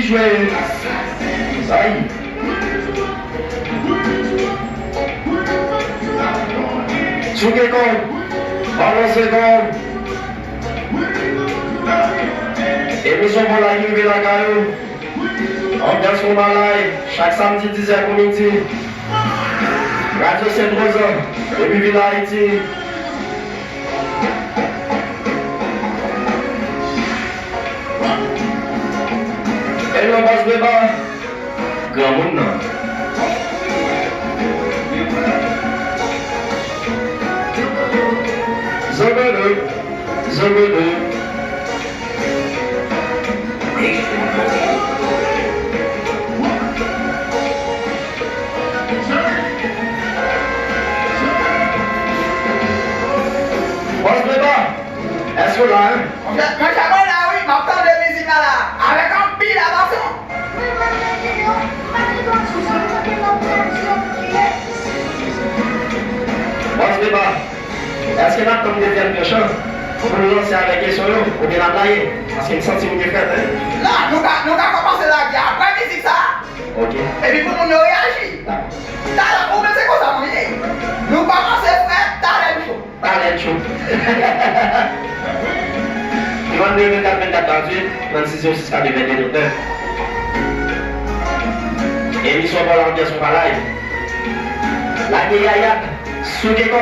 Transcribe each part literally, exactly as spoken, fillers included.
Jwe. Ay. Souke kò w. Balanse kò w. Emisyon Pòlay ki rive lakay ou. Anbyans Konba Live, chak samdi dizè pou midi. Radyo Sent Roz, depi Vil Ayiti. Hello, Bòs Beba. Granmoun nan. Zobele, zobele. Bòs Beba, èske w la, en? Monchè, monchè, mwen la wi, m ap tande mizik la la, avèk anpil atansyon. Bòs Beba, èske n ap tann dezyèm tranch lan pou n lanse avèk kesyon yo, oubyen n ap lage? Paske m santi m gen frèt, en. Non, nou ka, nou ka kòmanse lage apre mizik sa a. Ok. Epi pou moun yo reyaji. Dakò. Talè, ou menm se konsa nou ye. Nou kòmanse frèt, talè nou cho. Talè cho. Trannde vennkat vennkat tranntuit, trannsis zewo sis katrevenn de trannèf. Emisyon Pòlay, Anbyans Konba Live. Lage yayat, souke kò w.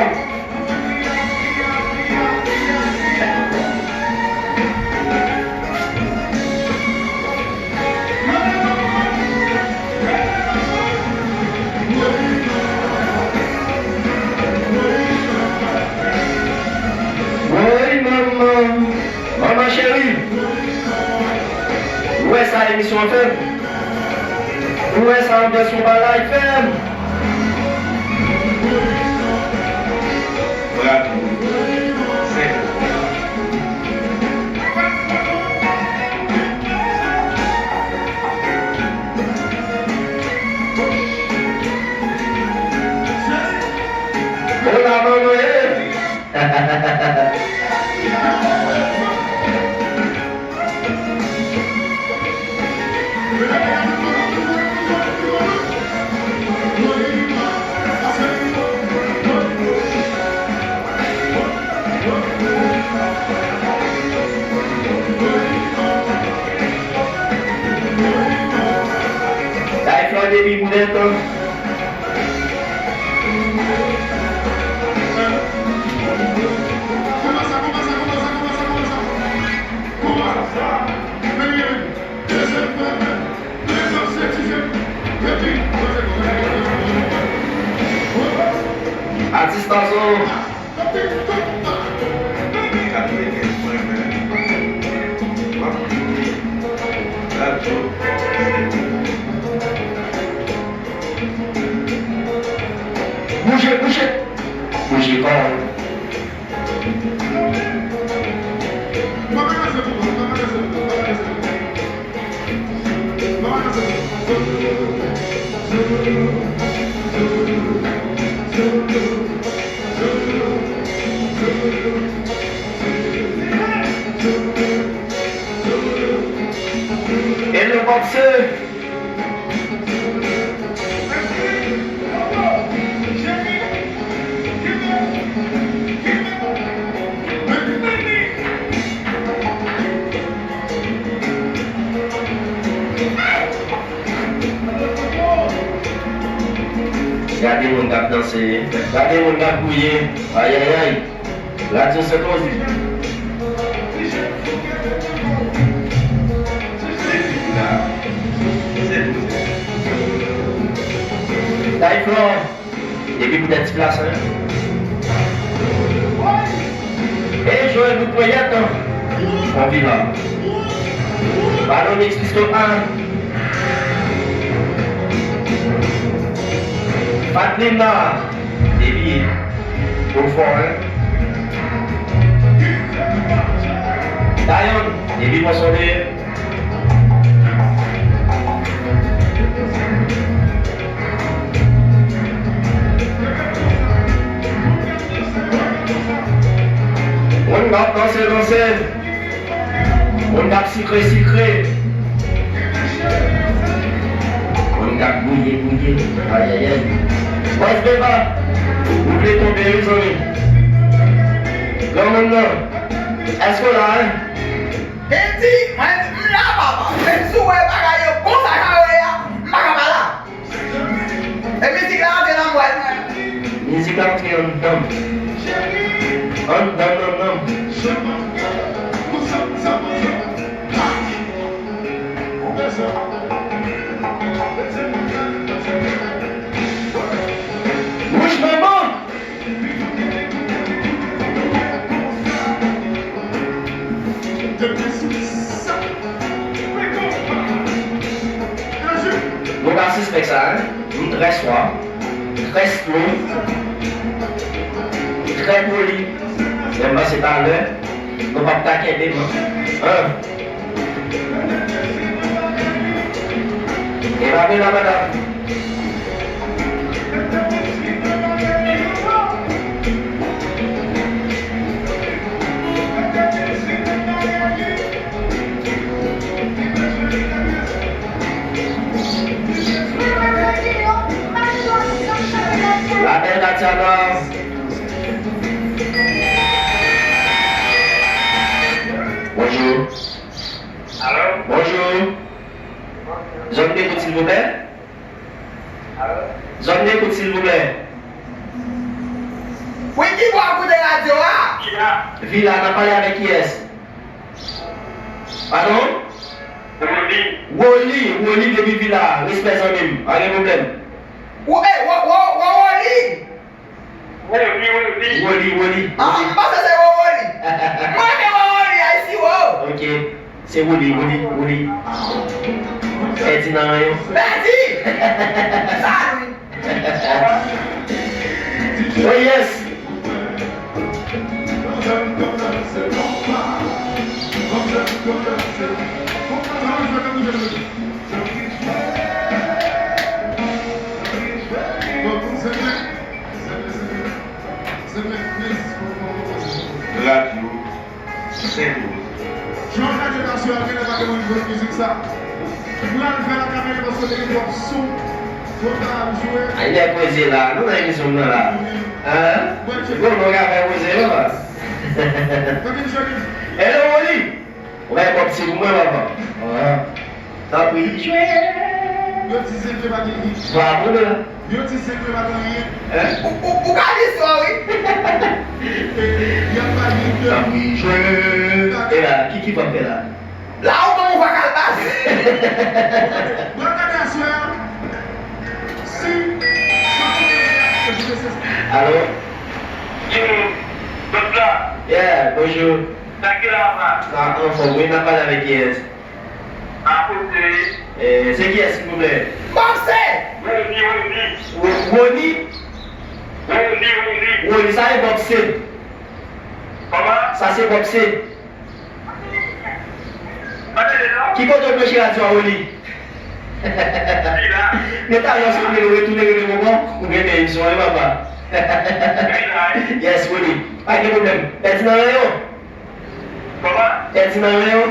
Woy manman, manman cheri. Ou wè sa emisyon an fè m? Ou wè sa Anbyans Konba Live fè m? Bravo. Senk. Hola, mama, eh. Tay Flò depi pou lètan. Atis Tazo. Bouje, bouje. Bouje kò w. Hello, Popse. Gade moun k ap danse, gade moun k ap gouye, ayayay. Radyo Sent Roz. Tay Flò. Depi pou tèt ti plas, en. Hey, Joël Bout Ponyèt, en. Konviva. Balon Mix Pisto an. Fatlina. Depi pou fò, en. Dayon, depi pou sonde. Moun k ap danse, danse. Moun k ap sikre, sikre. Ayayay. Bòs Beba, ou vle tonbe wi zanmi. Granmoun nan, èske w la, en? Kendy, mwen di, m la, papa. Men si w wè bagay yo konsa jan yo ye a, m pa ka pa la. E mizik la antre nan mwen. Mizik la antre anndan m. Anndan m, anndan m. Wouch manman! Nou pa sispèk sa, en? M trè swa, trè slow, trè poli. Men m panse talè, nou p ap ka kenbe m, en. An. E pa vin la, madanm. La belle Tatiana. Bonjou. Alo? Bonjou. Zòn de kout, silvouplè. Zòn de kout, silvouplè. Wi, ki bò w ap koute radyo a? Vila. Vila, n ap pale avèk kiyès? Padon? Woli. Woli, Woli depi Vila. Respè zanmi m. Pa gen pwoblèm. Wo, eh, wo, wo, wo, Woli. Woli, Woli. Woli, Woli. Ah, m panse se wo, Woli. Mwen renmen wo, Woli, a isi wo. Ok. Se Woli, Woli, Woli. Pèdi nan ranyon. Pèdi! Sa, wi. Oh yes! Radyo. Jan w gade nasyon an, genlè pa gen moun jwe mizik sa. Ki pral fè lakay mwen paske te gen twòp son. Yo ta ap jwe. Ay, lè koze la, nou nan emisyon m nan la. Hein? Bon, nou ka fè koze yo la. Hello, Woli. Ou bay kòb ti pou mwen, papa. Ah. Tanpri, jwe. Yo di Zengle pa gen hit. Bravo, la. Yo di Zengle pa gen anyen. Hein? Ou, ou, ou ka di sa, wi. E, y ap bay hit de. Tanpri, jwe. E la, ki, ki va fè la? La, ou ban mwen vwa kalbas. Mwen gade aswè a. Si. Alo? Yo, dòt la. Yeah, bonjou. Sa ki la, pa? Sa anfòm, wi, n ap pale avèk kiyès? Akote. Eh, se kiyès, silvouplè? Bòkse! Woni, Woni. Wo-, Woni? Woni, Woni. Woni, sa e bòkse. Kòman? Sa se bòkse. Pa tande, non? Ki kote w branche radyo a, Woni? Li la. Men talè w se rele, retounen rele m ankò. Ou renmen emisyon an, wi, papa. Li la, wi. Yes, Woni. Pa gen pwoblèm. Pèdi nan ranyon. Kòman? Pèdi nan ranyon.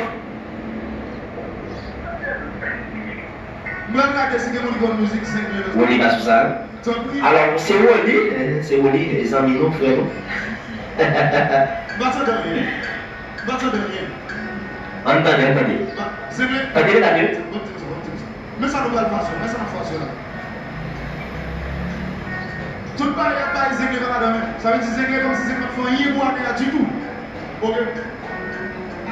M pral gade si gen moun ki konn mizik Zengle nan. Woni pa sou sa. Tanpri. Alò, se Woli, eh, se Woli, eh, zanmi nou, frè nou. M pa tande anyen. M pa tande anyen. Ann tande, ann tande. Ba, Zengle. Tande, tande. Bon, bon, bon, bon. Men sa nou pral fè, men sa n ap fè la. Tout bagay y ap bay Zengle pa ladan menm. Sa vle di Zengle kòmsi Zengle pa fè anyen pou ane a ditou. Ok.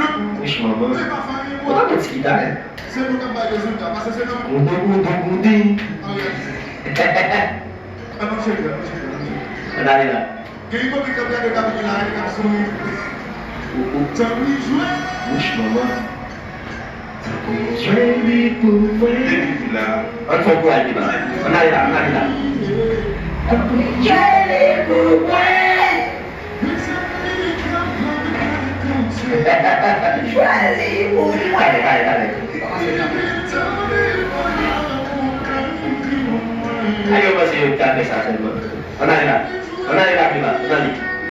Donk, Wouch, manman. Zengle pa fè anyen pou ane. Ou pa bon ti gita, hein? Se nou k ap bay rezilta, paske se nou menm. Goudou, goudou, goudou. An reyalite. An nou cheri, an nou cheri, an nou cheri. Ann ale la. Gen ipokrit k ap gade kamera la, k ap souri. Tanpri jwe. Wouch, manman. Jwe li pou mwen. Depi la. Ann fè yon koray pi ba. Ann ale la, ann ale la. Jwe li pou mwen. Jwe li pou mwen. Talè, talè, talè. Ayo, panse yo ka fè sa sèlman. Ann ale la. Ann ale la pi ba. Ann ale.